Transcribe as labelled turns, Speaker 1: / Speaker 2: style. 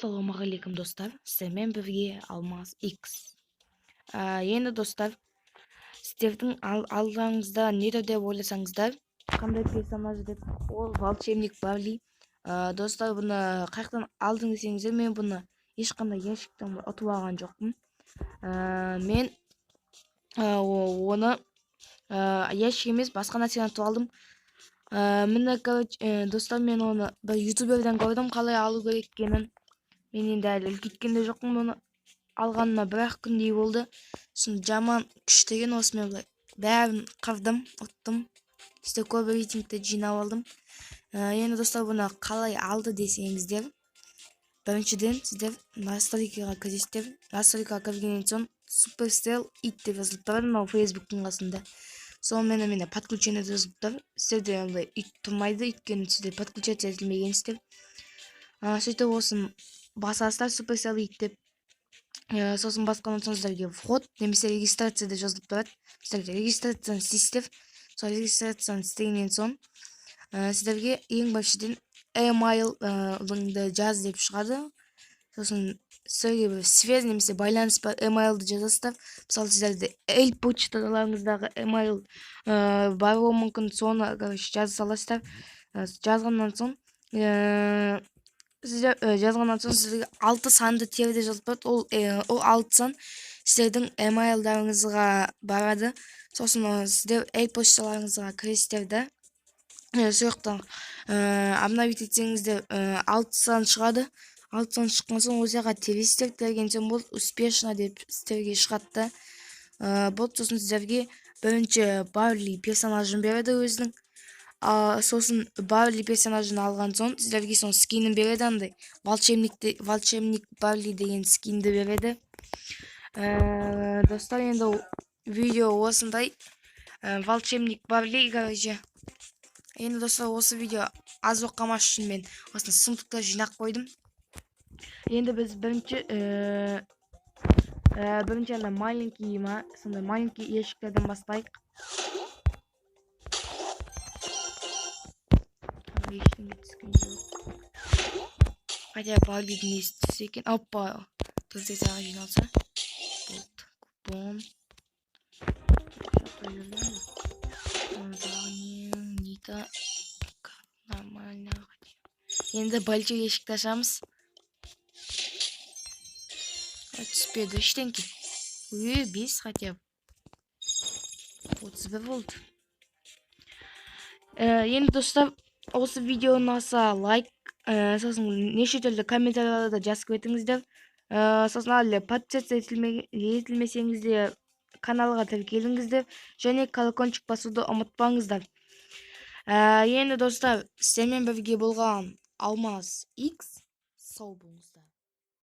Speaker 1: Ассалаумағалейкум, достар! Сіздермен бірге Алмас X. Енді, достар, сіздердің алдарыңызда не тұр деп ойласаңыздар, қандай персонаж деп, ол волшебник Барли. Достар, бұны қаяқтан алдың десеңіздер, мен бұны ешқандай ящиктен ұтып алған жоқпын. Мен оны ящик емес, басқа нәрседен ұтып алдым. Міне, короче, достар, мен оны бір ютуберден көрдім, қалай алу керек екенін. Мен енді әлі үлкейткен де жоқпын, бұны алғаныма бір-ақ күндей болды. Сосын жаман күшті екен, осымен былай бәрін қырдым, ұттым. Сөйтіп көп рейтингті жинап алдым. Енді, достар, бұны қалай алды десеңіздер, біріншіден, сіздер настройкаға кіресіздер. Настройкаға кіргеннен соң Supercell ID деп жазылып тұрады мынау Фейсбуктың қасында. Сонымен, міне, подключение жазылып тұр. Сіздерде андай ит тұрмайды, өйткені сіздер подключаться етілмегенсіздер. Сөйтіп осыны басасыздар, Supercell ID деп. Сосын басқаннан соң сіздерге вход немесе регистрация деп жазылып тұрады. Сіздерге регистрацияны істейсіздер. Сол регистрацияны істегеннен соң сіздерге ең біріншіден email-ыңды жаз деп шығады. Сосын сіздерге бір связь немесе байланыс бар email-ды жазасыздар. Мысалы, сіздерде эл почталарыңыздағы email бар болуы мүмкін, соны, короче, жаза саласыздар. Жазғаннан соң сіздер жазғаннан соң сіздерге алты санды тер деп жазылып тұрады. Ол алты сан сіздердің email-дарыңызға барады. Сосын сіздер эл почталарыңызға кіресіздер да, сол жақтан обновить етсеңіздер, алты сан шығады. Алты сан шыққан соң ол жаққа тересіздер. Терген соң болды, успешно деп сіздерге шығады да, болды. Сосын сіздерге бірінші Барли персонажын береді өзінің. Сосын Барли персонажын алған соң сіздерге соның скинін береді, андай волшебник Барли деген скинді береді. Достар, енді видео осындай. Волшебник Барли, короче. Енді, достар, осы видео аз болып қалмас үшін мен осыны сундукта жинап қойдым. Енді біз бірінші ана маленький ма, сондай маленький ящиктерден бастайық. Тағы ештеңе түскен жоқ, хотя Барлидің несі түссе екен. Опа, төрт тағы жиналса болды. Купон жақта жүрген ғой. Тағы не? Нита, нормально. Енді большой ящикті ашамыз. Түспеді ештеңке. Ө, бес, хотя бы 31 болды. Енді, достар, осы видео ұнаса, лайк, сосын неше түрлі комментарийлерді жазып кетіңіздер. Сосын әлі подписаться етілмесеңіздер, каналға тіркеліңіздер және колокольчик басуды ұмытпаңыздар. Енді, достар, сіздермен бірге болған Алмас X. Сау болыңыздар.